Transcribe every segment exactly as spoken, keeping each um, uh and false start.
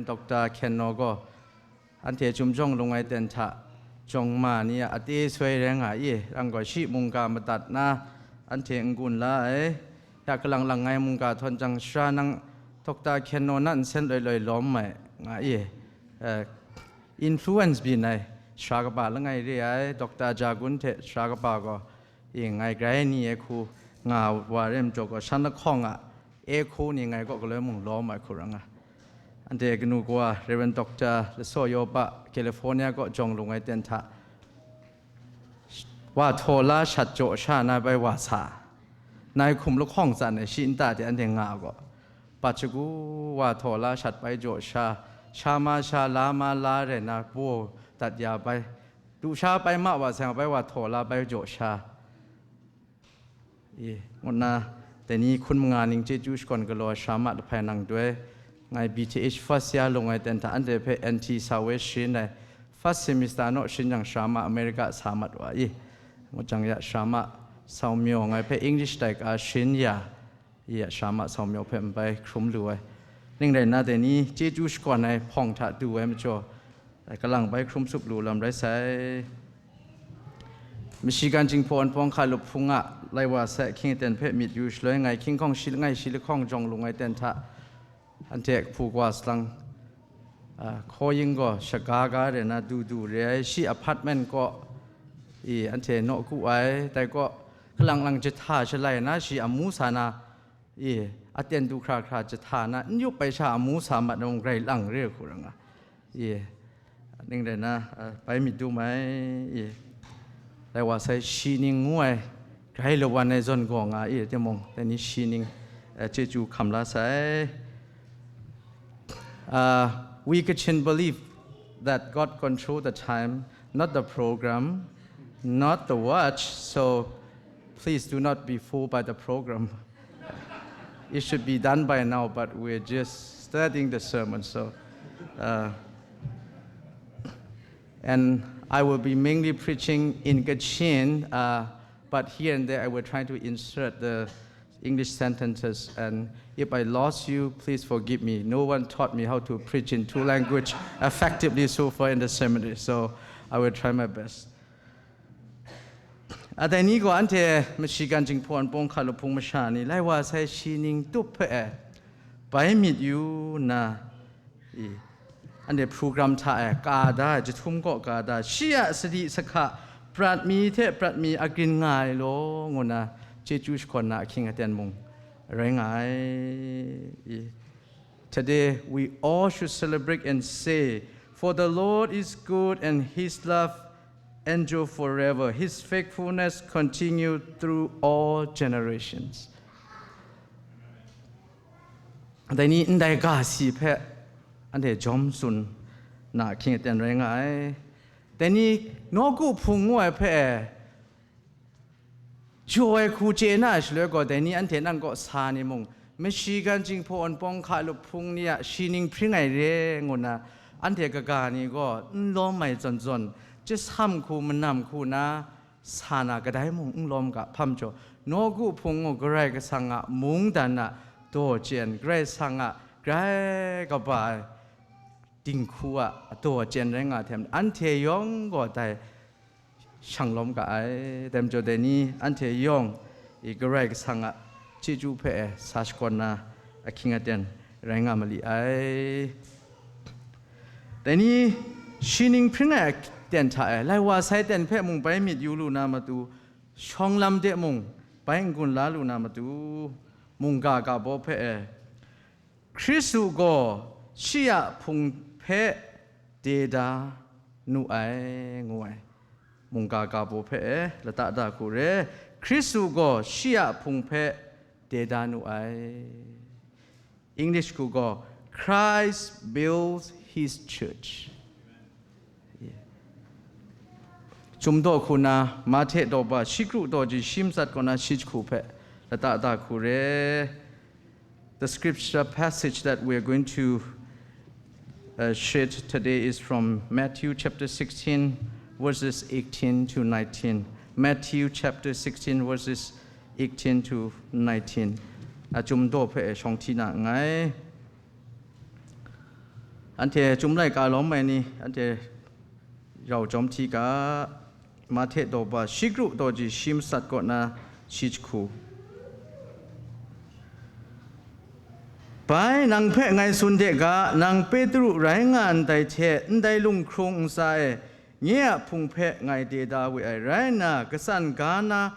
Doctor Khenno gaw, anhte Chyum Jawng Lung Ai Ten hta jawng ma ni a ate soi rai nga i, rang gaw shi mungga madat na, anhte n-gun la ai, ya kalang lang ngai mungga htawn jang sara nang Doctor Khenno na nsen loi loi lawm ai nga i, eh, influence byin ai sara kaba langai re ai, Doctor Jagun hte sara kaba gaw, i ngai grai ni e hku nga wa re majaw gaw, shan lahkawng a e hku ni ngai kaw galoi mung lawm ai hku ra nga. Anhte kanu kawa Rev. Doctor Lasaw Yawpa, California kaw jawng lung ai ten hta, wa htaw la shat jaw sha na bai wa sa, nai hkum lahkawng tsan ai shi nta de anhte nga gaw, pat shagu wa htaw la shat bai jaw sha, sha ma sha, la ma la rai na baw dat ya bai, du sha bai ma wa sai nga bai wa htaw la bai jaw sha, i, ngut na, dai ni hkun manga ning chyeju shakawn galaw ai sara ma lahpai nang doi, ngai B T H first year lung ai ten hta anhte hpe N T sa we sharin ai, first semester naw sharin yang sara ma America sa mat wa i, ngut jang ya sara ma Sau Myaw ngai hpe English tai ka sharin ya, i ya sara ma Sau Myaw hpe n bai hkrum lu ai. Ning rai nna, dai ni chyeju shakawn ai hpawng hta du ai majaw, kalang bai hkrum sup lu lam rai sai. Michigan Jinghpaw Wunpawng Hkalup Hpung a lai wa sai ahkying aten hpe myit yu shaloi, ngai hkying hkawng shi langai shi lahkawng jawng lung ai ten hta, anhte hpu kawa salang, a, hkaw yin gaw shaga ga re na du du re ai, shi apartment kaw, i, anhte naw ku ai, dai kaw, kalang lang jahta shalai na shi amu sa na, i, aten du hkra hkra jahta na, n yup ai sha amu sa mat na mung grai lang re hku ra nga. I, ning rai na, a, bai myit dum ai, i, lai wa sai shi ning ngu ai, grai lawan ai zawn gaw nga i, timung, dai ni shi ning, a, chyeju hkam la sai. Uh, we Kachin believe that God control the time, not the program, not the watch, so please do not be fooled by the program. It should be done by now, but we're just studying the sermon, so, uh, and I will be mainly preaching in Kachin, uh, but here and there I will try to insert the English sentences, and if I lost you, please forgive me. No one taught me how to preach in two language effectively so far in the seminary, so I will try my best. A, dai ni gaw anhte Michigan Jinghpaw Wunpawng Hkalup Hpung masha ni, lai wa sai shi ning tup hpe e, bai myit yu nna, i, anhte program hta e ka da, jahtum kaw ka da, shi a sadi sahka prat mi hte prat mi agrin nga ai law, ngu nna chyeju shakawn na ahkying aten mung rai nga ai. I, Today, we all should celebrate and say, "For the Lord is good and his love endure forever. His faithfulness continue through all generations." Dai ni ndai ga si hpe anhte jawm tsun na ahkying aten rai nga ai. Dai ni nawku hpung ngu ai hpe e, jaw ai hku chye na ai shaloi gaw, dai ni anhte nang kaw sa ni mung, Michigan Jinghpaw Wunpawng Hkalup Hpung ni a shi ning hpring ai re ngu nna, anhte kaga ni gaw n lawm ai zawn zawn, chyasam hku manam hku na sa na kadai mung n lawm ga hpang jaw, nawku hpung ngu Karai Kasang a mungdan a daw chyen, Karai Kasang a grai kaba ai dinghku a daw chyen rai nga hte maren, anhte yawng gaw dai shang lawm ga ai. Dai majaw dai ni anhte yawng i Karai Kasang a chyeju hpe e sa shakawn na ahkying aten rai nga ma li ai. Dai ni shi ning hpring ai aten hta e, lai wa sai ten hpe mung bai myit yu lu na matu, shawng lam de mung bai n-gun la lu na matu, mungga ga baw hpe e, Hkristu gaw shi a hpung hpe de da nu ai, ngu ai. Mungga ga baw hpe e lata da hku re, Hkristu gaw shi a hpung hpe de da nu ai. English hku gaw, "Christ builds his church." Chyum daw hku na, Mahte daw ba, shi kru daw ji shi matsat kaw na shi jahku hpe lata da hku re. The scripture passage that we are going to, uh, share today is from Matthew chapter sixteen, verses eighteen to nineteen. Matthew chapter sixteen, verses eighteen to nineteen. A, Chyum daw hpe e shawng hti na nngai. Anhte Chyum laika lawm ai ni, anhte rau jawm hti ga, Mahte daw ba shi kru daw ji shi matsat kaw na shi jahku. Bai, nang hpe ngai tsun de ga, nang Petru rai nga ndai hte, ndai lunghkrung ntsa e, nye a hpung hpe ngai de da we ai rai nna, katsan ga na,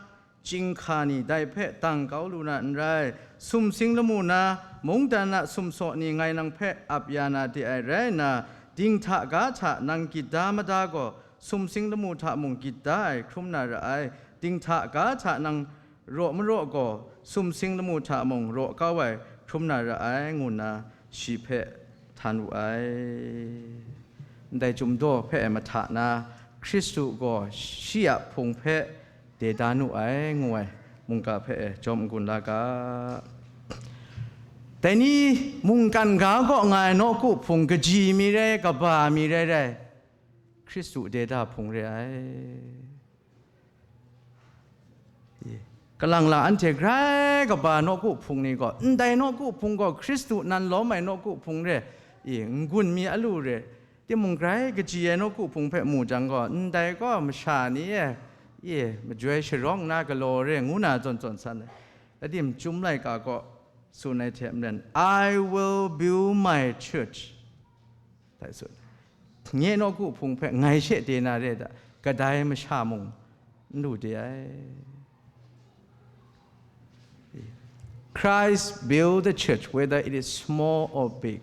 chyinghka ni dai hpe dang kau lu na n rai, sumsing lamu na, mungdan a sumsaw ni ngai nang hpe ap ya na de ai rai nna, dinghta ga hta nang gyit da mada gaw, sumsing lamu hta mung gyit da ai hkrum na ra ai, dinghta ga hta nang raw maraw gaw, sumsing lamu hta mung raw kau ai hkrum na ra ai, ngu nna shi hpe htan wu ai. Ndai Chyum daw hpe mahta na, Hkristu gaw shi a hpung hpe de da nu ai, ngu ai mungga hpe e jawm n-gun la ga. Dai ni mungkan ga kaw nga ai nawku hpung kaji mi rai, kaba mi rai rai, Hkristu de da hpung re ai. Kalang la anhte grai kaba nawku hpung ni gaw, ndai nawku hpung gaw Hkristu nan lawm ai nawku hpung re, i, n-gun mi a lu re, timung grai kaji ai nawku hpung hpe mu jang gaw, ndai gaw masha ni e, i, majoi sharawng na galaw re, ngu na zawn zawn san ai. Adim Chyum laika gaw tsun ai hte maren, "I will build my church," dai tsun. Nye nawku hpung hpe ngai she de na re da, kadai masha mung n lu de ai. Christ build the church, whether it is small or big.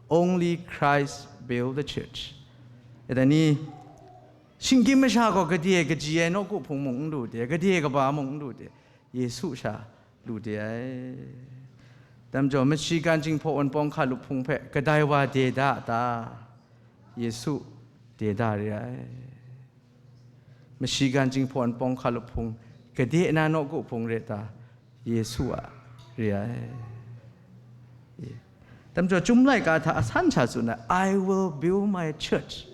Only Christ build the church. Dai ni, shinggyim masha gaw gade kaji ai nawku hpung mung n lu de, gade kaba mung n lu de, Yesu sha lu de ai. Dai majaw, mashigan jinghpaw wunpawng hkalup hpung hpe kadai wa de da a ta? Yesu de da re ai. Mashigan jinghpaw wunpawng hkalup hpung, gade na nawku hpung re ta? Yesu a re ai. Dai majaw, Chyum laika hta asan sha tsun ai, "I will build my church."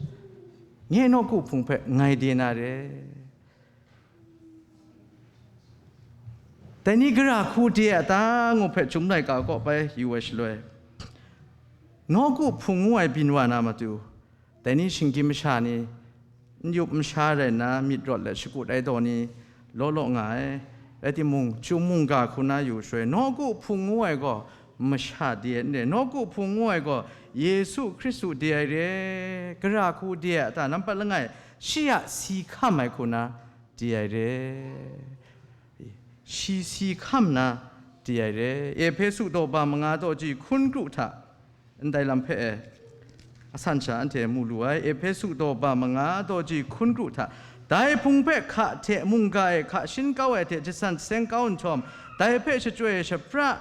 Nye nawku hpung hpe ngai de na re. Dai ni gara hku de a ta ngu hpe Chyum laika kaw bai yu ai shaloi, nawku hpung ngu ai byin wa na matu, dai ni shinggyim masha ni, n yup n sha rai nna, myit rawt let shakut ai daw ni law law nga ai. Rai timung, Chyum mungga hku na yu shaloi, nawku hpung ngu ai gaw masha de ai n re, nawku hpung ngu ai gaw Yesu Hkristu de ai re. Gara hku de ai a ta? Nampat langai, shi a si hkam ai hku na de ai re. Shi si hkam na de ai re. Ehpesu daw ba manga daw ji hkun kru hta, ndai lam hpe e asan sha anhte mu lu ai. Ehpesu daw ba manga daw ji hkun kru hta, dai hpung hpe hka hte mungga e hka shin kau ai hte jasan jaseng kau nhtawm, dai hpe shachyoi shapra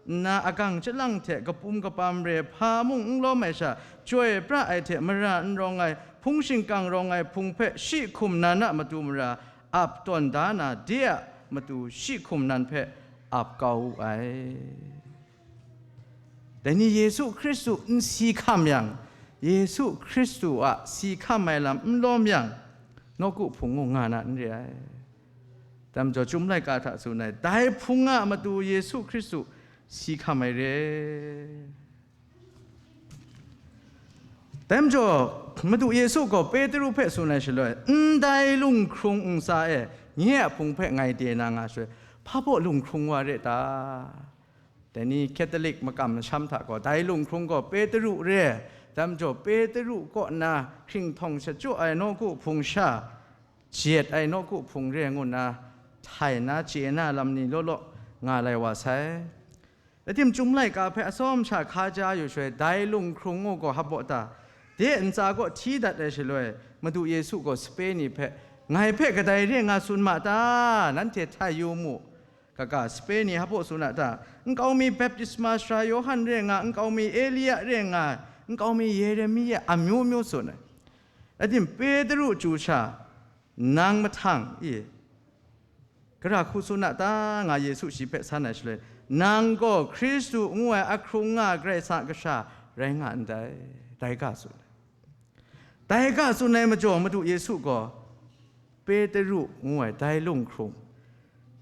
nna, agang chyalang hte kapum kapam re hpa mung n lawm ai sha, chyoi pra ai hte mara n rawng ai, hpung shingkang rawng ai hpung hpe shi hkum nan a matu mara ap tawn da na, de a matu shi hkum nan hpe ap kau wu ai. Dai ni Yesu Hkristu n si hkam yang, Yesu Hkristu a si hkam ai lam n lawm yang, nawku hpung ngu nga na n re ai. Dai majaw, Chyum laika hta tsun ai, dai hpung a matu Yesu Hkristu si hkam ai re. Dai majaw, Madu Yesu gaw Petru hpe tsun ai shaloi, ndai lunghkrung ntsa e nye a hpung hpe ngai de na nga shaloi, hpa baw lunghkrung wa re ta? Dai ni Catholic makam masham hta gaw, dai lunghkrung gaw Petru re, dai majaw Petru kaw nna hkringhtawng shachyaw ai nawku hpung sha, jet ai nawku hpung re ngu nna, htai na, chye na lam ni law law nga lai wa sai. Atim Chyum laika hpe atsawm sha hka ja yu shaloi, dai lunghkrung ngu gaw hpa baw ta? De ntsa kaw hti dat ai shaloi, Madu Yesu gaw sape ni hpe, "Ngai hpe kadai re nga tsun ma ta? Nanhte htai yu mu. Kaga, sape ni hpa baw tsun a ta? Nkau mi baptisma sara Yawhan re nga, nkau mi Elia re nga, nkau mi Yeremia, amyu myu tsun ai." Atim Petru chyu sha, "Nang mahtang, i, gara hku tsun a ta?" nga Yesu shi hpe san ai shaloi, "Nang gaw Hkristu ngu ai ahkrung nga Karai Kasang a Kasha rai nga ndai," dai ga tsun ai. Dai ga tsun ai majaw, Madu Yesu gaw Petru ngu ai dai lunghkrung,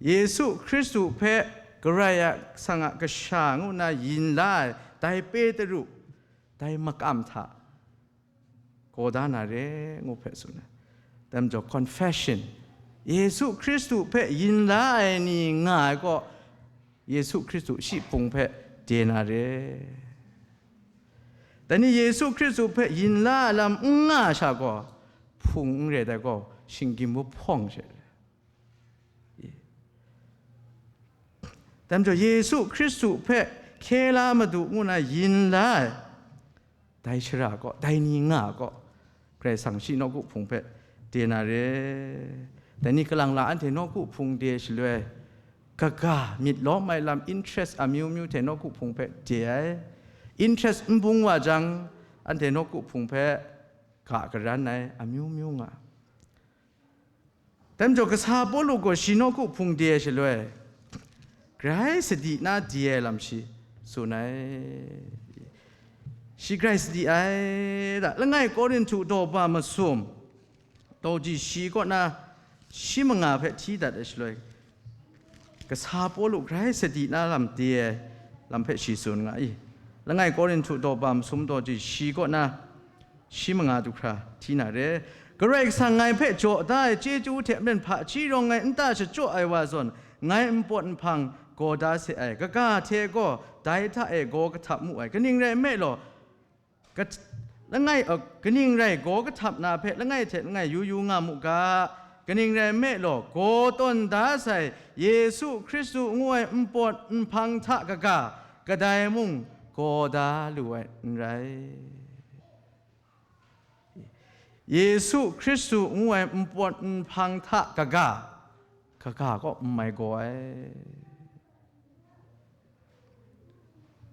Yesu Hkristu hpe Karai Kasang a Kasha ngu nna yin la ai dai Petru, dai makam hta gaw da na re, ngu hpe tsun ai. Dai majaw confession, Yesu Hkristu hpe yin la ai ni nga ai kaw, Yesu Hkristu shi hpung hpe de na re. Dai ni Yesu Hkristu hpe yin la ai lam n nga ai sha gaw, hpung n re ai gaw, shinggyim wup hpawng she. Dai majaw Yesu Hkristu hpe hkye la Madu ngu na yin la ai, dai shara gaw, dai ni nga gaw, Karai Kasang shi nawku hpung hpe de na re. Dai ni kalang la anhte nawku hpung de shaloi, kaga myit lawm ai lam, interest amyu myu hte nawku hpung hpe de ai. Interest n bung wa jang, anhte nawku hpung hpe ga karan ai amyu myu nga. Dai majaw kasa Pawlu gaw shi nawku hpung de ai shaloi, grai sadi na de ai lam shi tsun ai. Shi grai sadi ai da, langai Korinhtu daw ba masum, daw ji shi kaw na shi manga hpe hti dat ai shaloi, kasa Pawlu grai sadi na lam de ai lam hpe shi tsun nga i. Langai Korinhtu daw ba masum daw ji shi kaw na shi manga du hkra hti na re. Karai Kasang ngai hpe jaw da ai chyeju hte maren hpaji rawng ngai nta shachyaw ai wa zawn, ngai npawt nhpang gaw da se ai. Kaga hte gaw dai hta e gaw kahtap mu ai. Kaning rai nme law, kat-, langai, uh, kaning rai gaw kahtap na hpe langai hte langai yu yu nga mu ga. Kaning rai nme law, gaw tawn da sai Yesu Hkristu ngu ai npawt nhpang hta kaga, kadai mung gaw da lu ai n rai. Yesu Hkristu ngu ai npawt nhpang hta kaga, kaga kaw n mai gaw ai.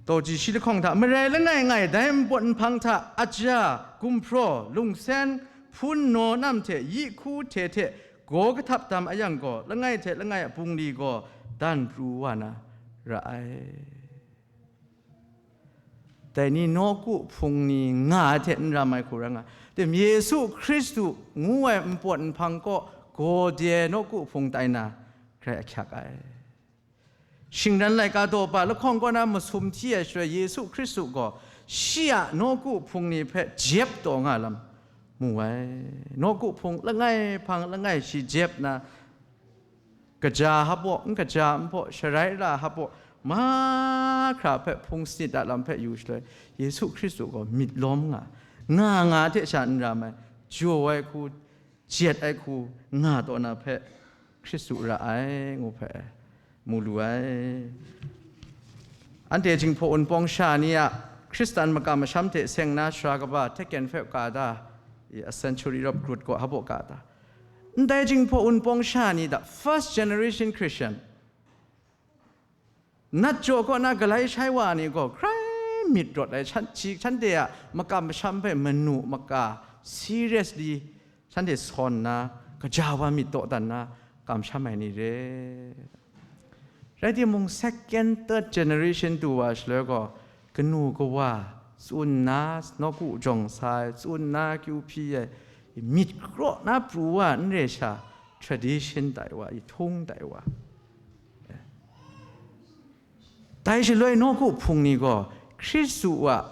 Daw ji shi lahkawng hta, marai langai ngai dai npawt nhpang hta aja, gumhpraw, lungsen, hpun naw nam hte yi hku hte hte gaw kahtap dam a yang gaw, langai hte langai a bungli gaw dan pru wa na ra ai. Dai ni nawku hpung ni nga ai hte n ram ai hku rai nga. Tim, Yesu Hkristu ngu ai npawt nhpang kaw gaw de ai nawku hpung tai na, grai ahkyak ai. Shingran laika daw ba lahkawng kaw na masum hti ai shaloi, Yesu Hkristu gaw shi a nawku hpung ni hpe jep taw nga lam mu ai. Nawku hpung langai hpang langai shi jep na, kaja hpaw, n kaja hpaw, sharai ra hpaw, mahkra hpe hpung sanit a lam hpe yu shaloi, Yesu Hkristu gaw myit lawm nga, nga nga hte sha n ram ai, jaw ai hku, jep ai hku nga taw na hpe Hkristu ra ai, ngu hpe mu lu ai. Anhte Jinghpaw Wunpawng sha ni a Hkristan makam masham hte seng na sara kaba Teken hpe ka da, i, a century rop grut gaw hpaw ka da. Ndai Jinghpaw Wunpawng sha ni da, first generation Christian, nat jaw kaw na galai shai wa ni gaw, hkrai myit rawt ai, shan-, shi, shanhte a makam masham hpe manu maka, seriously, shanhte sawn nna, kaja wa myit dawdan nna, kamsham ai ni re. Rai timung, second, third generation du wa shaloi gaw, kanu kawa tsun nna, nawku jawng sa ai, tsun nna kyu hpyi ai, myit kraw na pru wa n re sha, tradition tai wa, i htung tai wa. Dai shaloi nawku hpung ni gaw Hkristu a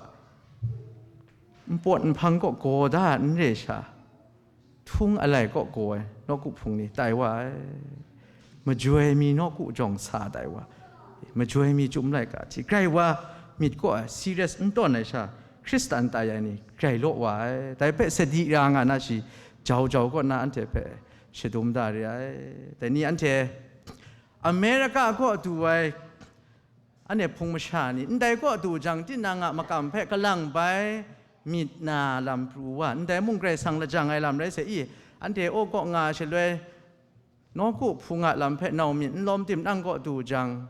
npawt nhpang kaw gaw da n re sha, htung alai kaw gaw ai nawku hpung ni tai wa ai. Majoi mi nawku jawng sa tai wa, majoi mi chyum laika hti grai wa myit kaw ai, serious n tawn ai sha, Hkristan tai ai ni grai law wa ai. Dai hpe sadi ra nga na shi, jau jau kaw na anhte hpe shadum da re ai. Dai ni anhte America kaw du ai, anhte hpung masha ni, ndai kaw du jang, tinang a makam hpe kalang bai myit na lam pru wa, ndai mung Karai Kasang lajang ai lam rai se i, anhte aw kaw nga shaloi, nawku hpung a lam hpe nau myit n lawm tim, nang kaw du jang,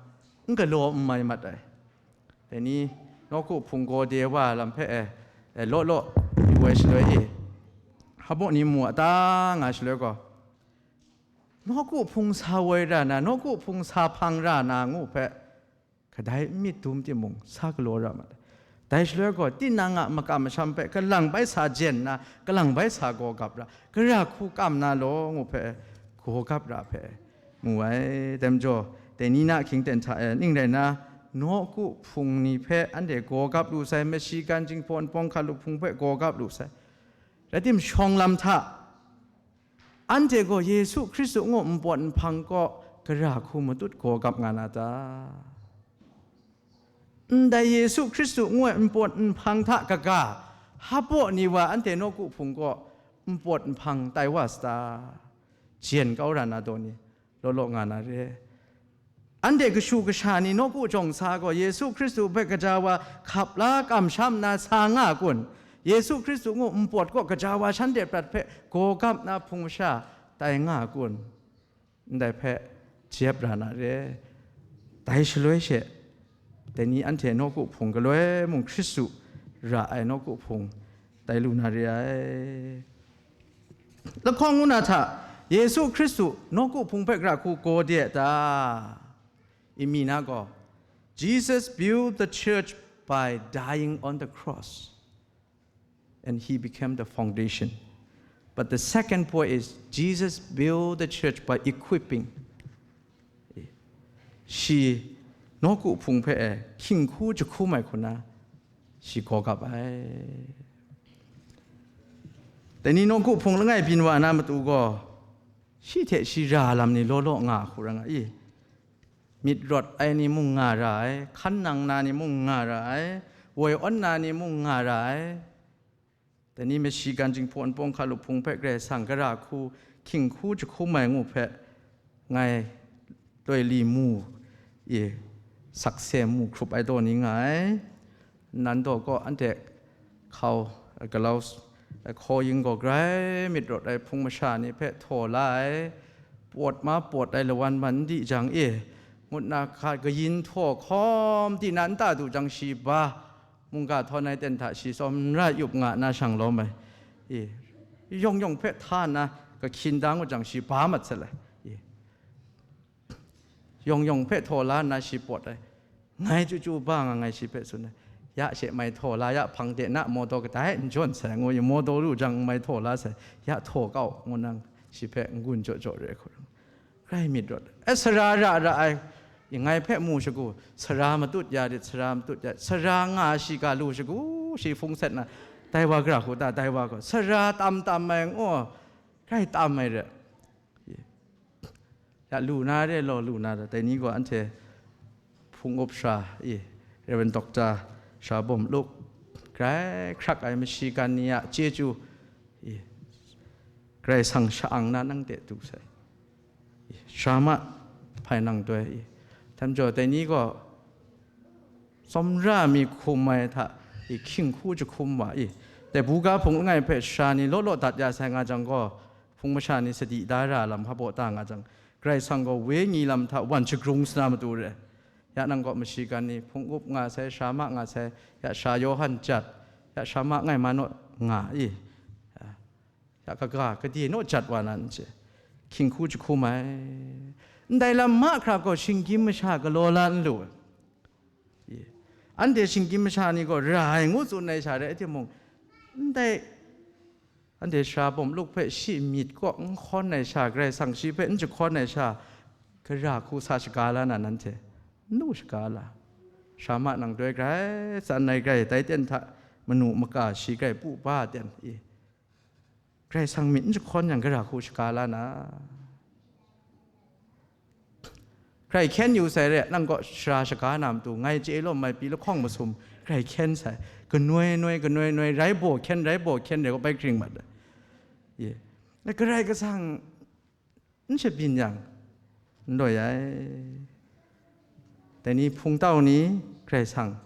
n galaw n mai mat ai. Dai ni, nawku hpung gaw de wa lam hpe, e, e, law law, yu ai shaloi i, hpaw ni mu a ta nga shaloi gaw, nawku hpung sa woi ra na, nawku hpung sa hpang ra na ngu hpe, kadai n myit dum timung, sa galaw ra mat ai. Dai shaloi gaw, tinang a makam masham hpe kalang bai sa jen nna, kalang bai sa gaw gap ra, gara hku kam na law ngu hpe, gaw gap ra hpe, mu ai. Dai majaw, dai ni na hkying ten hta e, ning rai nna, nawku hpung ni hpe anhte gaw gap lu sai, Michigan Jinghpaw Wunpawng hkalup hpung hpe gaw gap lu sai. Rai tim, shawng lam hta, anhte gaw Yesu Hkristu ngu npawt nhpang kaw gara hku matut gaw gap nga na ta? Ndai Yesu Hkristu ngu ai npawt nhpang hta kaga, hpaw ni wa anhte nawku hpung kaw npawt nhpang tai wa sa ta? Jen kau ra na daw ni, law law nga na re. Anhte kashu kasha ni nawku jawng sa gaw, Yesu Hkristu hpe gaja wa hkap la kamsham nna sa nga kun? Yesu Hkristu ngu npawt kaw gaja wa shanhte prat hpe gaw gap na hpung masha tai nga kun? Ndai hpe jep ra na re. Dai shaloi she, dai ni anhte nawku hpung galoi mung Hkristu ra ai nawku hpung tai lu na re ai. Lahkawng ngu na hta, Yesu Hkristu nawku hpung hpe gara hku gaw de a ta? Imi na gaw, Jesus built the church by dying on the cross, and he became the foundation. But the second point is, Jesus built the church by equipping. Shi nawku hpung hpe e hkying hku jahkum ai hku na, shi gaw gap ai. Dai ni nawku hpung langai byin wa na matu gaw, shi hte shi ra lam ni law law nga hku ra nga i. Myit rawt ai ni mung nga ra ai, hkan nang na ni mung nga ra ai, woi awn na ni mung nga ra ai. Dai ni mashigan jinghpaw npawng hkalup hpung hpe Karai Kasang gara hku hkying hku jahkum ai ngu hpe, ngai loi li mu i, sakse mu hkrup ai taw ni nga ai. Nnan daw kaw anhte hkau, galau, hkaw yin gaw grai myit rawt ai hpung masha ni hpe htaw la ai, pawt ma pawt ai lawan man n di jang e, ngut na hka kayin htaw hkawm di na nta du jang shi ba, mungga htawn ai ten hta shi tsawmra yup nga na shang lawm ai. E, yawng yawng hpe hta nna kahkyin da ngut jang shi ba mat sat ai. E, yawng yawng hpe htaw la nna shi pawt ai. Ngai chyu chyu ba nga ngai shi hpe tsun ai. Ya she mai htaw la, ya hpang de na mawdaw kadai n jawn sai, ngu yu, mawdaw lu jang mai htaw la sai, ya htaw kau, ngu nang shi hpe n-gun jaw jaw re ai hku rai. Grai myit rawt. E, sara ra ra ai, ngai hpe mu shagu, sara matut ya rit, sara matut ya, sara nga shi ga lu shagu, shi hpung set na, dai wa gara hku ta, dai wa gaw, sara tam tam ai, ngu, grai tam ai re. Ya lu na re law, lu na re, dai ni gaw anhte hpung up sara, i, Reverend Doctor Shabawm Luk, grai hkrak ai mashigan ni a chyeju, i, Karai Kasang sha-ang na nang de du sai. I, sara ma hpai nang doi, i, htam jaw dai ni gaw tsawmra mi hkum ai hta, i, hkying hku jahkum wa, i, dai buga hpung langai hpe sara ni law law dat ya sai nga jang gaw, hpung masha ni sadi da ra lam hpaw ta nga jang, Karai Kasang gaw wenyi lam hta wan shagrung sa na matu re. Ya nang gaw mashigan ni hpung up nga sai, sara ma nga sai, ya sara Yawhan jat, ya sara ma ngai ma naw nga i, ya kaga kade naw jat wa na n chye, hkying hku jahkum ai. Ndai lam mahkra gaw shinggyim masha galaw la n lu. Ye. Anhte shinggyim masha ni gaw ra ai ngu tsun ai sha rai timung, ndai anhte sara bawm luk hpe shi myit kaw n hkawn ai sha, Karai Kasang shi hpe n jahkawn ai sha, gara hku sa shaga la na nanhte, n lu shaga la. Sara ma nang doi grai tsan ai grai, dai ten hta manu maka shi grai pu ba ten i, Karai Kasang myit n jahkawn yang, gara hku shaga la na. Grai hkyen yu sai re, nang kaw sara shaga na matu, ngai chye lawm ai pyi lahkawng masum grai hkyen sai, kanoi noi, kanoi noi, rai baw hkyen, rai baw hkyen re, kaw bai hkring mat ai. Ye. Karai Kasang n shabyin yang, n loi ai. Dai ni hpung tau ni Karai Kasang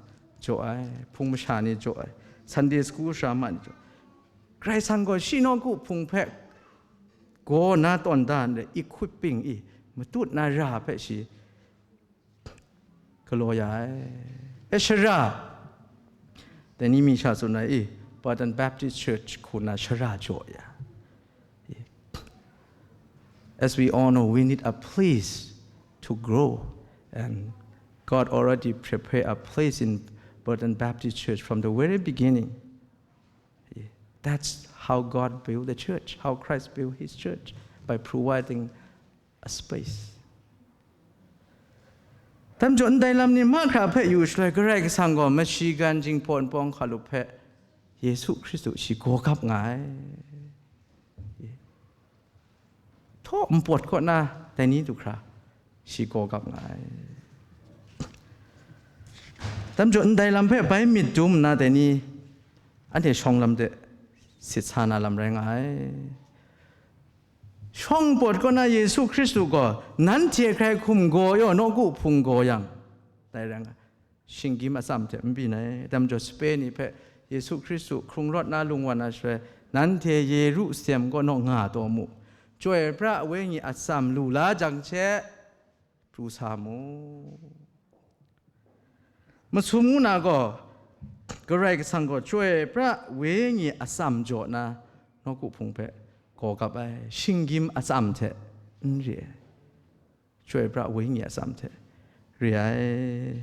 jaw ai, hpung masha ni jaw ai, Sunday school sara ma ni jaw. Karai Kasang gaw shi nawku hpung hpe gaw na tawn da n re, equipping i, matut na ra hpe shi galaw ya ai. E, sara, dai ni mi sha tsun ai i, Burton Baptist Church hku na sara jaw ya. As we all know, we need a place to grow. And God already prepared a place in Burton Baptist Church from the very beginning. That's how God built the church, how Christ built his church, by providing a space. Htam jaw ndai lam ni mahkra hpe yu shaloi, Karai Kasang gaw mashigan jinghpaw npawng hkalup hpe Yesu Hkristu shi gaw gap nga ai. Htaw npawt kaw na dai ni du hkra, shi gaw gap nga ai. Dam jaw ndai lam hpe bai myit dum nna dai ni, anhte shawng lam de sit sa na lam rai nga ai. Shawng npawt kaw na Yesu Hkristu gaw, nanhte hkrai hkum gaw yaw, nawku hpung gaw yang, dai rai nga ai. Shinggyim atsam hte n byin ai. Dam jaw sape ni hpe Yesu Hkristu hkrung rawt na lung wan na shaloi, nanhte Yerusalem kaw naw nga taw mu. Chyoi pra wenyi atsam lu la jang hte, pru sa mu. Masum ngu na gaw, Karai Kasang gaw chyoi pra wenyi atsam jaw na nawku hpung hpe gaw gap ai, shinggyim atsam hte n re ai. Chyoi pra wenyi atsam hte re ai.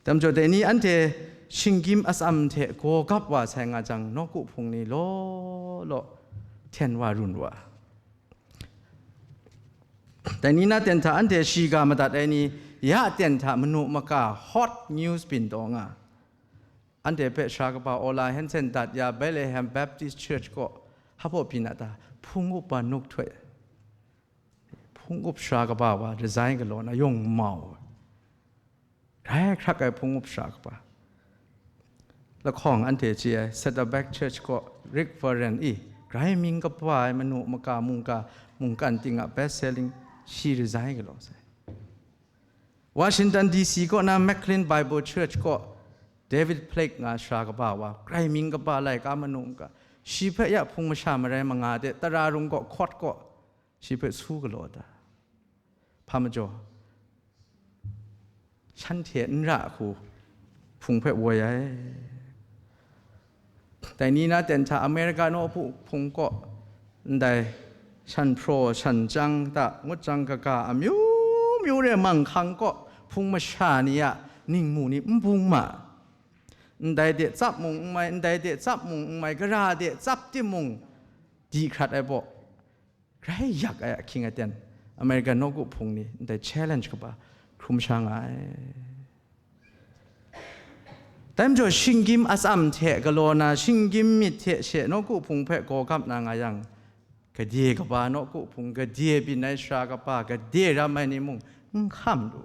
Dam jaw dai ni anhte shinggyim atsam hte gaw gap wa sai nga jang, nawku hpung ni law law hten wa run wa. Dai ni na ten hta anhte shiga madat ai ni, ya ten hta manu maka hot news byin taw nga. Anhte hpe Sara kaba Ola Hanson dat ya Bethlehem Baptist Church kaw hpaw byin a ta, hpung up wa nuk htoi. Hpung up sara kaba wa resign galaw na yawng mau ai. Grai hkrak ai hpung up sara kaba. Lahkawng anhte chye ai Saddleback Church kaw Rick Warren i, grai mying kaba ai manu maka mungga mungkan ting a best selling, shi resign galaw sai. Washington D C kaw na McLean Bible Church kaw David Platt nga sara kaba wa, grai mying kaba laika manu mungga, shi hpe ya hpung masha marai manga de tara rung kaw hkawt kaw, shi hpe su galaw da. Hpa majaw, shanhte n ra hku hpung hpe woi ai. Dai ni na ten hta America nawku hpung kaw, ndai shan hpraw, shan chyang ta, ngut jang kaga, amyu myu re manghkang kaw hpung masha ni a ningmu ni n bung ma. Ndai de tsap mung n mai, ndai de tsap mung n mai, gara de tsap timung, di hkrat ai baw, grai yak ai ahkying aten, American nawku hpung ni ndai challenge kaba hkrum sha nga ai. Dai majaw, shinggyim atsam hte galaw na, shinggyim myit hte she nawku hpung hpe gaw gap na nga yang, gade kaba nawku hpung, gade byin ai sara kaba, gade ram ai ni mung n hkam lu.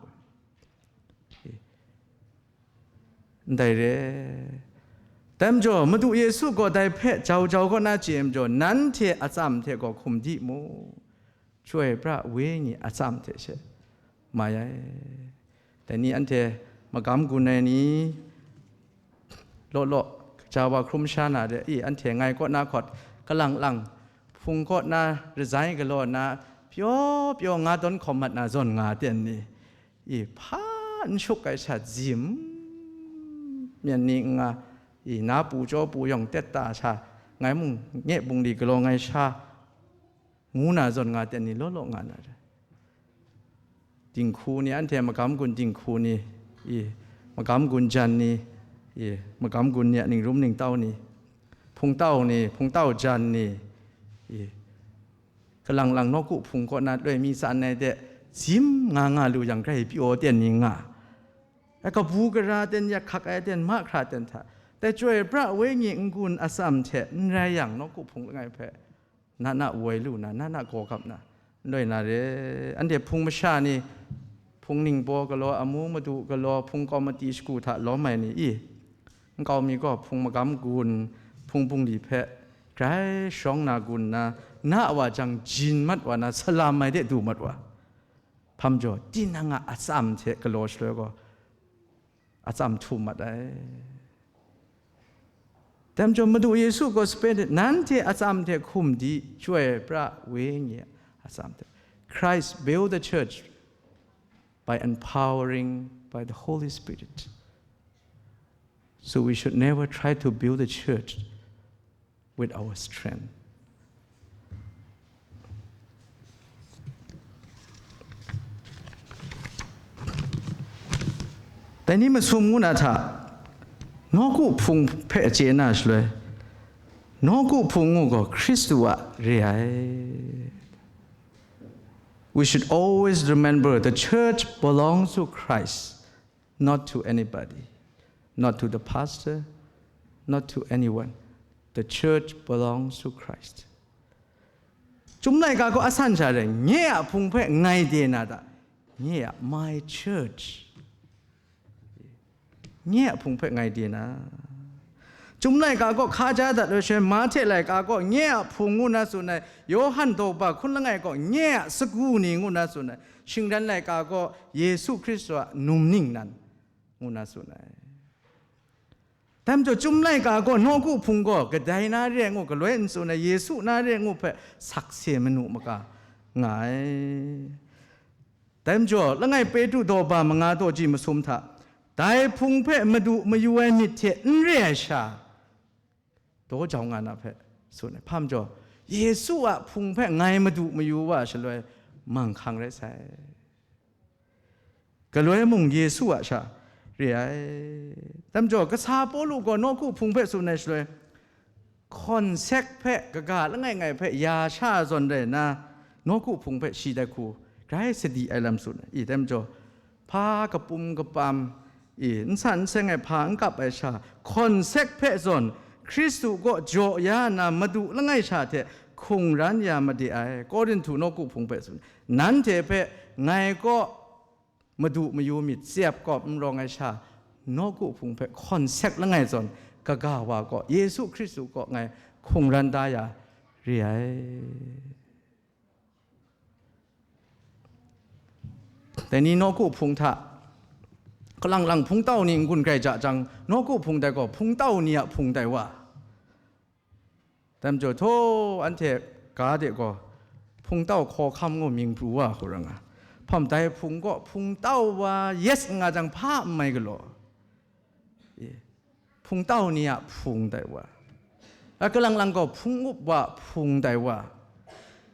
Ndai re. Dai majaw, Madu Yesu gaw dai hpe jau jau kaw na chye majaw, nanhte atsam hte gaw hkum di mu. Chyoi pra wenyi atsam hte she mai ai. Dai ni anhte magam gun ai ni, law law, kaja wa hkrum sha na de, i, anhte ngai kaw na hkawt, kalang lang, hpung kaw na resign galaw na, pyaw pyaw nga dawn hkawm mat na zawn nga ten ni, i, hpa n shuk ai sha, zim myen ni n nga, i, na pu chyaw pu yawng tet ta sha, ngai mung nye bungli galaw ngai sha, ngu na zawn nga ten ni law law nga na re. Dinghku ni, anhte magam gun dinghku ni, i, magam gun jan ni, i, magam gun ni a ningrum ningtau ni, hpungtau ni, hpungtau jan ni, i, kalang lang nawku hpung kaw na loi mi tsan ai de, zim nga nga lu yang grai pyaw ten ni nga. A kabu gara ten, yak hkak ai ten, mahkra ten hta, dai chyoi pra wenyi n-gun atsam hte n rai yang, nawku hpung langai hpe na na woi lu na, na na gaw gap na, n loi na re. Anhte hpung masha ni, hpung ningbaw galaw, amu madu galaw, hpung kawmati shagu hta lawm ai ni i, nkau mi gaw hpung magam gun, hpung bungli hpe grai shawng na gun na, na wa jang jin mat wa na, salam ai de du mat wa. Hpa majaw, tinang a atsam hte galaw shaloi gaw, atsam htum mat ai. Dai majaw, Madu Yesu gaw sape hte, nanhte atsam hte hkum di, chyoi pra wenyi atsam hte. Christ build the church by empowering by the Holy Spirit. So we should never try to build the church with our strength. Dai ni masum ngu na hta, nawku hpung hpe chye na shaloi, nawku hpung ngu gaw Hkristu a re ai. We should always remember the church belongs to Christ, not to anybody, not to the pastor, not to anyone. The church belongs to Christ. Chyum laika kaw asan sha rai, nye a hpung hpe ngai de na ta? Nye a, my church. Nye a hpung hpe ngai de na. Chyum laika kaw hka ja dat ai shaloi, Mahte laika kaw nye a hpung ngu na tsun ai, Yawhan daw ba hkun langai kaw nye a sagu ni ngu na tsun ai, shingran laika kaw Yesu Hkristu a num ningnan ngu na tsun ai. Dai majaw, Chyum laika gaw nawku hpung gaw kadai na re ai ngu galoi n tsun ai, Yesu na re ai ngu hpe sakse manu maka nga ai. Dai majaw, langai Petru daw ba manga daw ji masum hta, dai hpung hpe madu mayu ai myit hte n re ai sha, daw jau nga na hpe tsun ai. Hpa majaw, Yesu a hpung hpe ngai madu mayu wa shaloi, manghkang rai sai. Galoi mung Yesu a sha re ai. Dai majaw, kasa Pawlu gaw nawku hpung hpe tsun ai shaloi, hkawn sek hpe kaga langai ngai hpe ya sha zawn rai nna, nawku hpung hpe shi dai hku grai sadi ai lam tsun ai. I, dai majaw, hpa kapum kapam, i, n san n seng ai hpa n kap ai sha, hkawn sek hpe zawn Hkristu kaw jaw ya nna, madu langai sha hte hkungran ya made ai. Korinhtu nawku hpung hpe tsun, nanhte hpe ngai kaw madu mayu myit tsep kawp n rawng ai sha, nawku hpung hpe hkawn sek langai zawn, kaga wa kaw, Yesu Hkristu kaw ngai hkungran da ya re ai. Dai ni nawku hpung hta, kalang lang hpungtau ni n-gun grai ja jang, nawku hpung dai gaw hpungtau ni a hpung dai wa. Dai majaw, htaw anhte ga de gaw, hpungtau hkawhkam ngu mying pru wa hku ra nga. Hpam dai hpung gaw hpungtau wa yes n nga jang hpa n mai galaw. E, hpungtau ni a hpung dai wa. A kalang lang gaw hpung up wa hpung dai wa.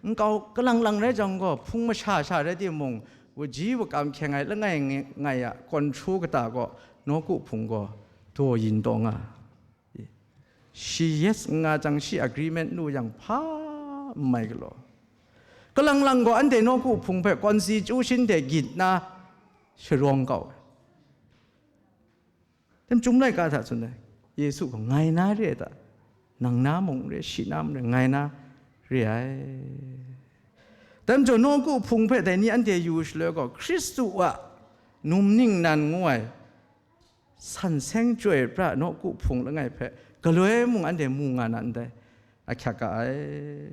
Nkau kalang lang rai jang gaw, hpung masha sha rai timung, wuji wakam hkyeng ai langai ngai a kawnhtu kata gaw, nawku hpung gaw daw yin taw nga. Shi yes n nga jang, shi agreement lu yang hpa n mai galaw. Kalang lang gaw anhte nawku hpung hpe konsi chyu shin de gyit na sharawng kau ai. Dai majaw, Chyum laika hta tsun ai, Yesu gaw ngai na re ai ta? Nang na mung n re, shi na mung n re, ngai na re ai. Dai majaw, nawku hpung hpe dai ni anhte yu shaloi gaw, Hkristu a num ningnan ngu ai, san seng chyoi pra nawku hpung langai hpe galoi mung anhte mu nga na ndai, ahkyak ga ai.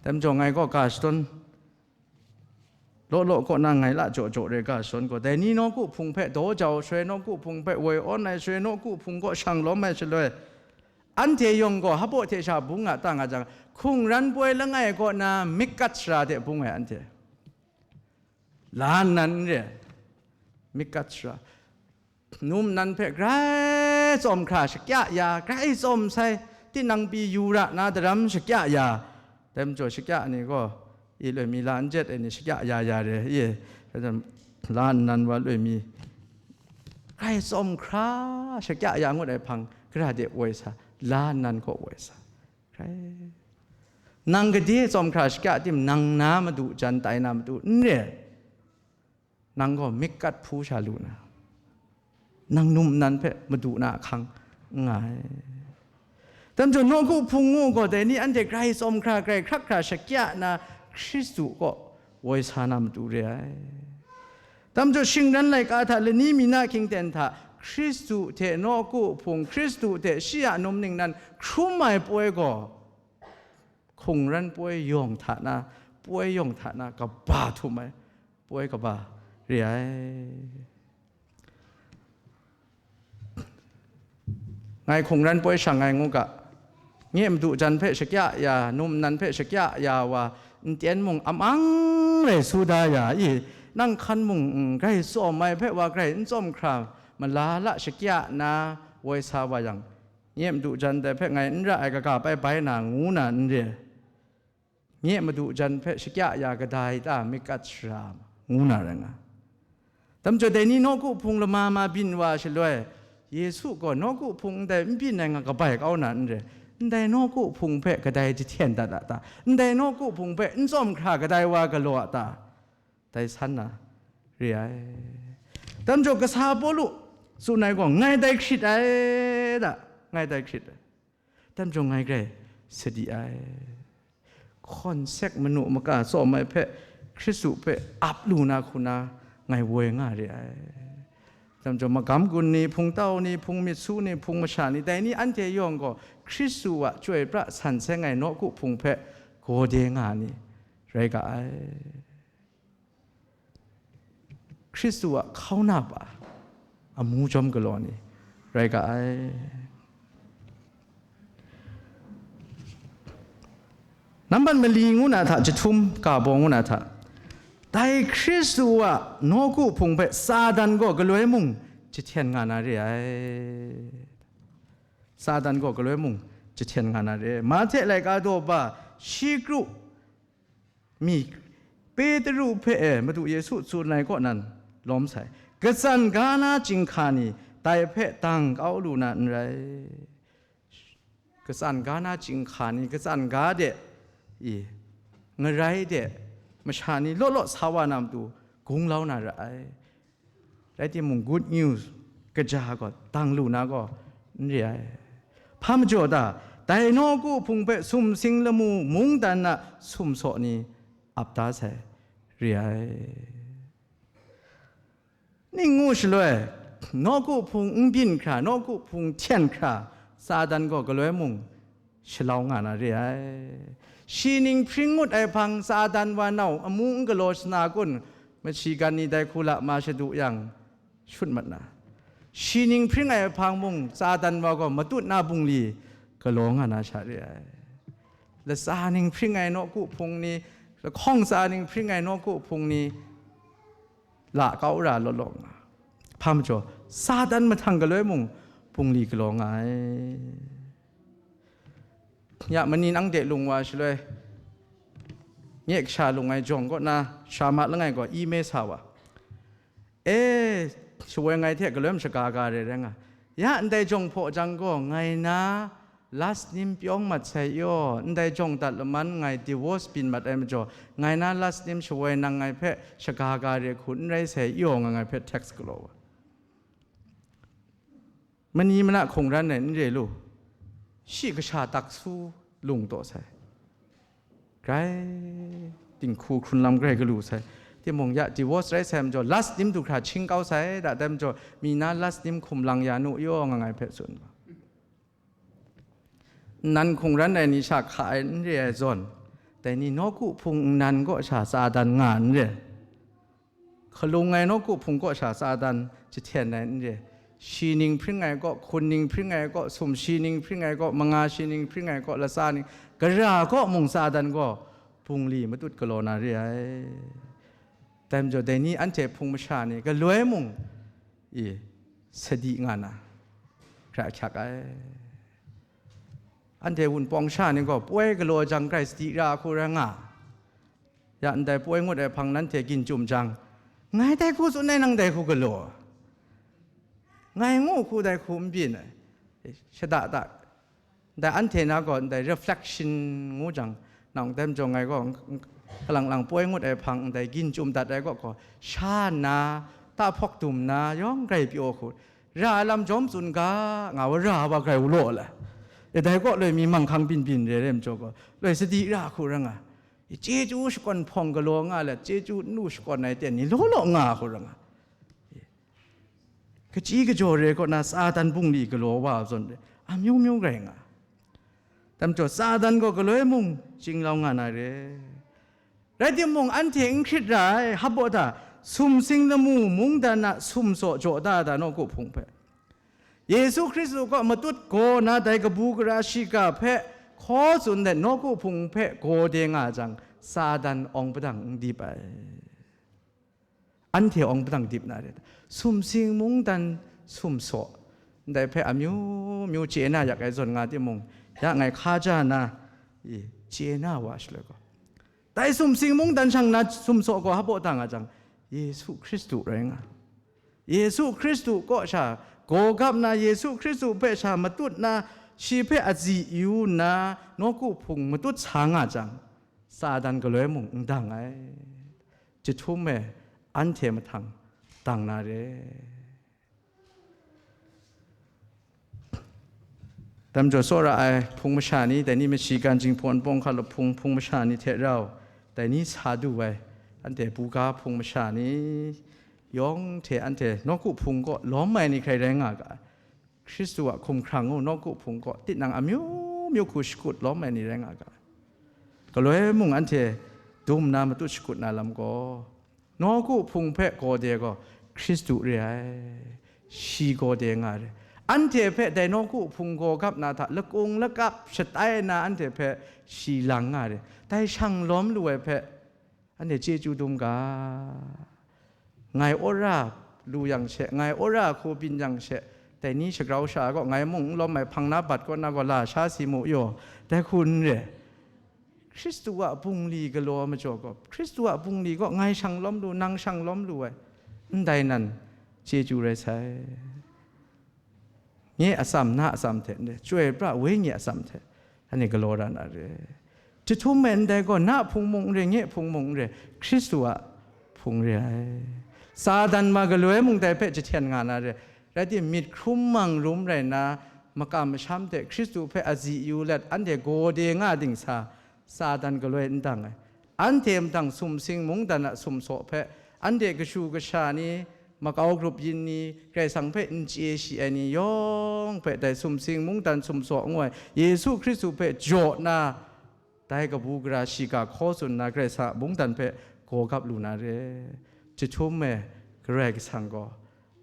Dai majaw, ngai gaw ga shadawn law law kaw na ngai la jaw jaw re ga shadawn gaw, dai ni nawku hpung hpe daw jau shaloi, nawku hpung hpe woi awn ai shaloi, nawku hpung kaw shang lawm ai shaloi, anhte yawng gaw hpaw hte sha bung a ta nga jang, hkungran poi langai kaw na mik kat sara de bung ai anhte. La nnan n re, mik kat sara. Num nnan hpe grai tsawm hkra shakya ya, grai tsawm sai, tinang pyi yu ra na daram shakya ya, dai majaw shakya ni gaw, i loi mi la n jet ai ni shakya ya ya re, i, la nnan wa loi mi, grai tsawm hkra shakya ya ngut ai hpang, gara de woi sa, la nnan kaw woi sa. Rai. Nang gade tsawm hkra shakya tim, nang na madu jan tai na matu n re. Nang gaw mik kat hpu sha lu na, nang num nnan hpe madu na ahkang n nga ai. Dai majaw, nawku hpung ngu gaw, dai ni anhte grai tsawm hkra, grai hkrak hkra shakya na, Hkristu kaw woi sa na matu re ai. Dai majaw, shingran laika hta lani mi na hkying ten hta, Hkristu hte nawku hpung, Hkristu hte shi a num ningnan hkrum ai poi gaw, hkungran poi yawng hta na, poi yawng hta na kaba htum ai poi kaba re ai. Ngai hkungran poi shang ai ngu ga, nye madu jan hpe shakya ya, num nnan hpe shakya ya wa, n ten mung amang rai su da ya i, nang hkan mung n grai tsawm ai hpe wa grai n tsawm hkra, mala la shakya na woi sa wa yang, nye madu jan dai hpe ngai n ra ai kaga bai bai na ngu na n re. Nye madu jan hpe shakya ya kadai ta mik kat sara ma, ngu na rai nga. Dai majaw, dai ni nawku hpung lama ma byin wa shaloi, Yesu gaw nawku hpung ndai n byin ai nga kabai kau na n re, ndai nawku hpung hpe kadai jahten dat a ta? Ndai nawku hpung hpe n tsawm hkra kadai wa galaw a ta? Dai san na re ai. Dai majaw, kasa Pawlu tsun ai gaw, ngai dai hkrit ai da, ngai dai hkrit ai. Dai majaw ngai grai sadi ai. Hkawn sek manu maka tsawm ai hpe, Hkristu hpe ap lu na hku na ngai woi nga re ai. Dai majaw magam gun ni, hpungtau ni, hpung myit su ni, hpung masha ni, dai ni anhte yawng gaw Hkristu a chyoi pra san seng ai nawku hpung hpe gaw de nga ni rai ga ai. Hkristu a hkauna pa amu jawm galaw ni rai ga ai. Nambat mali ngu na hta, jahtum ga baw ngu na hta, dai Hkristu a nawku hpung hpe Satan gaw galoi mung jahten nga na re ai. Satan gaw galoi mung jahten nga na re ai. Mahte laika daw ba shi kru mi Petru hpe e Madu Yesu tsun ai kaw nan lawm sai. Katsan ga na chyinghka ni dai hpe dang kau lu na n rai. Katsan ga na chyinghka ni, katsan ga de, i, ngarai de, masha ni law law sa wa na matu gunglau na ra ai. Rai timung, good news kaja gaw dang lu na gaw n re ai. Hpa majaw ta, dai nawku hpung hpe sumsing lamu mungdan a sumsaw ni ap da sai re ai. Ning ngu shaloi, nawku hpung n byin hkra, nawku hpung hten hkra, Satan gaw galoi mung shalau nga na re ai. Shi ning hpring ngut ai hpang Satan wa nau amu n galaw shana kun, mashi gan ni dai hku la ma shadu yang, shut mat na. Shi ning hpring ai hpang mung Satan wa gaw matut na bungli galaw nga na sha re ai. Latsa ning hpring ai nawku hpung ni, lahkawng tsa ning hpring ai nawku hpung ni, la kau ra law law nga. Hpa majaw, Satan mahtang galoi mung bungli galaw nga ai. Ya, mani nang de lung wa shaloi, nye kasha lung ai jawng kaw na, sha ma langai gaw email sa wa. E, shawoi ngai hte galoi mashaga ga re rai nga. Ya, ndai jawng hpaw jang gaw, ngai na last name pyawng mat sai yaw, ndai jawng dat laman ngai divorce byin mat ai majaw, ngai na last name shawoi nang ngai hpe shaga ga re hku n rai sai yaw, nga ngai hpe text galaw wa. Mani mana hkungran ai n re lu, shi kasha tak su lung taw sai. Grai, dinghku hkrun lam grai galu sai. Timung ya divorce rai sai majaw, last name du hkra hkying kau sai, da dai majaw, mi na last name hkum lang ya nu yaw, nga ngai hpe tsun. Nnan hkungran ai ni sha hka ai n re ai zawn, dai ni nawku hpung nnan kaw sha Satan nga n re. Hkalung ai nawku hpung kaw sha Satan jahten ai n re. Shi ning hpring ai kaw, hkun ning hpring ai kaw, sumshi ning hpring ai kaw, manga shi ning hpring ai kaw, latsa ning, gara kaw mung Satan gaw bungli matut galaw na re ai. Dai majaw, dai ni anhte hpung masha ni galoi mung i sadi nga na, hkra hkyak ai. Anhte wunpawng sha ni gaw poi galaw jang grai sadi ra hku rai nga. Ya ndai poi ngut ai hpang nanhte gin chyum jang, ngai dai hku tsun ai, nang dai hku galaw, ngai ngu hku dai hku n byin ai, shada da. Ndai anhte na gaw ndai reflection ngu jang, nang dai majaw ngai gaw, kalang lang poi ngut ai hpang ndai gin chyum dat ai kaw gaw, sha nna, tahpawk dum nna, yawng grai pyaw hku, ra ai lam jawm tsun ga, nga wa ra wa grai u law la. E dai kaw loi mi manghkang byin byin re re majaw gaw, loi sadi ra hku ra nga. Chyeju shakawn hpawng galaw nga let, chyeju n lu shakawn ai ten ni law law nga hku ra nga. Kachyi kajaw re kaw na Satan bungli galaw wa zawn re, amyu myu rai nga. Dai majaw Satan gaw galoi mung chinglau nga na re. Rai timung, anhte n hkrit ra ai, hap baw ta, sumsing lamu mungdan a sumsaw jaw da da nawku hpung hpe, Yesu Hkristu kaw matut gaw na dai kabu gara shiga hpe hkaw tsun let nawku hpung hpe gaw de nga jang, Satan awng padang n dip ai. Anhte awng padang dip na re ta? Sumsing mungdan sumsaw, ndai hpe amyu myu chye na yak ai zawn nga timung, ya ngai hka ja na, i, chye na wa shaloi gaw, dai sumsing mungdan shang na sumsaw gaw hap baw ta nga jang, Yesu Hkristu rai nga. Yesu Hkristu kaw sha gaw gap na, Yesu Hkristu hpe sha matut na, shi hpe azi yu nna, nawku hpung matut sa nga jang, Satan galoi mung n dang ai. Jahtum e anhte mahtang dang na re. Dai majaw tsawra ai hpung masha ni, dai ni Michigan Jinghpaw Npawng Hkra Lahpung hpung masha ni hte rau, dai ni sa du ai, anhte buga hpung masha ni yawng hte anhte nawku hpung kaw lawm ai ni hkrai rai nga ga ai. Hkristu a hkumhkrang u nawku hpung kaw tinang amyu myu hku shakut lawm ai ni rai nga ga ai. Galoi mung anhte dum na matut shakut na lam gaw, nawku hpung hpe gaw de gaw Hkristu re ai, shi gaw de nga re. Anhte hpe dai nawku hpung gaw gap na hta lakung lakap shatai na anhte hpe shi lang nga re. Dai shang lawm lu ai hpe anhte chyeju dum ga. Ngai wora lu yang she, ngai wora hku byin yang she, dai ni shagrau sha gaw ngai mung n lawm ai hpang na bat kaw na gaw la sha si mu yaw, dai hku n re. Hkristu a bungli galaw majaw gaw, Hkristu a bungli gaw ngai shang lawm lu, nang shang lawm lu ai, ndai nan chyeju rai sai. Nye atsam, na atsam hte n re, Chyoi pra Wenyi atsam hte, anhte galaw ra na re. Jahtum e ndai gaw, na hpung mung n re, nye hpung mung n re, Hkristu a hpung re ai. Satan ma galoi mung dai hpe jahten nga na re. Rai timung, myit hkrum mang rum rai nna, makam masham hte Hkristu hpe azi yu let, anhte gaw de nga ding sa, Satan galoi n dang ai. Anhte mahtang sumsing mungdan a sumsaw hpe, anhte kashu kasha ni, makau grup yin ni, Karai Kasang hpe n chye shi ai ni yawng hpe dai sumsing mungdan sumsaw ngu ai Yesu Hkristu hpe jaw nna, dai kabu gara shiga hkaw tsun nna Karai Kasang a mungdan hpe gaw gap lu na re. Jahtum e Karai Kasang gaw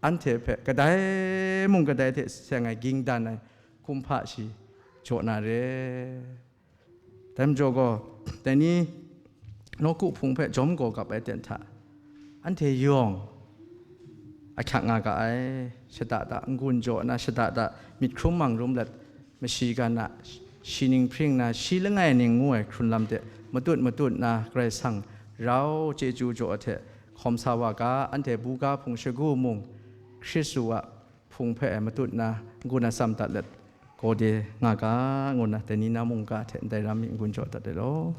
anhte hpe kadai mung kadai hte seng ai ging dan ai kumhpa shi jaw na re. Dai majaw gaw, dai ni nawku hpung hpe jawm gaw gap ai ten hta, anhte yawng ahkyak nga ga ai, shada da n-gun jaw nna, shada da myit hkrum mang rum let, mashi gan a, shi ning hpring na, shi langai ning ngu ai hkrun lam de matut matut na, Karai Kasang rau chyeju jaw hte hkawm sa wa ga, anhte buga hpung shagu mung, Hkristu a hpung hpe matut na, n-gun atsam dat let, gaw de nga ga, ngu nna, dai ni na mungga hte ndai ram mi n-gun jaw dat ai law.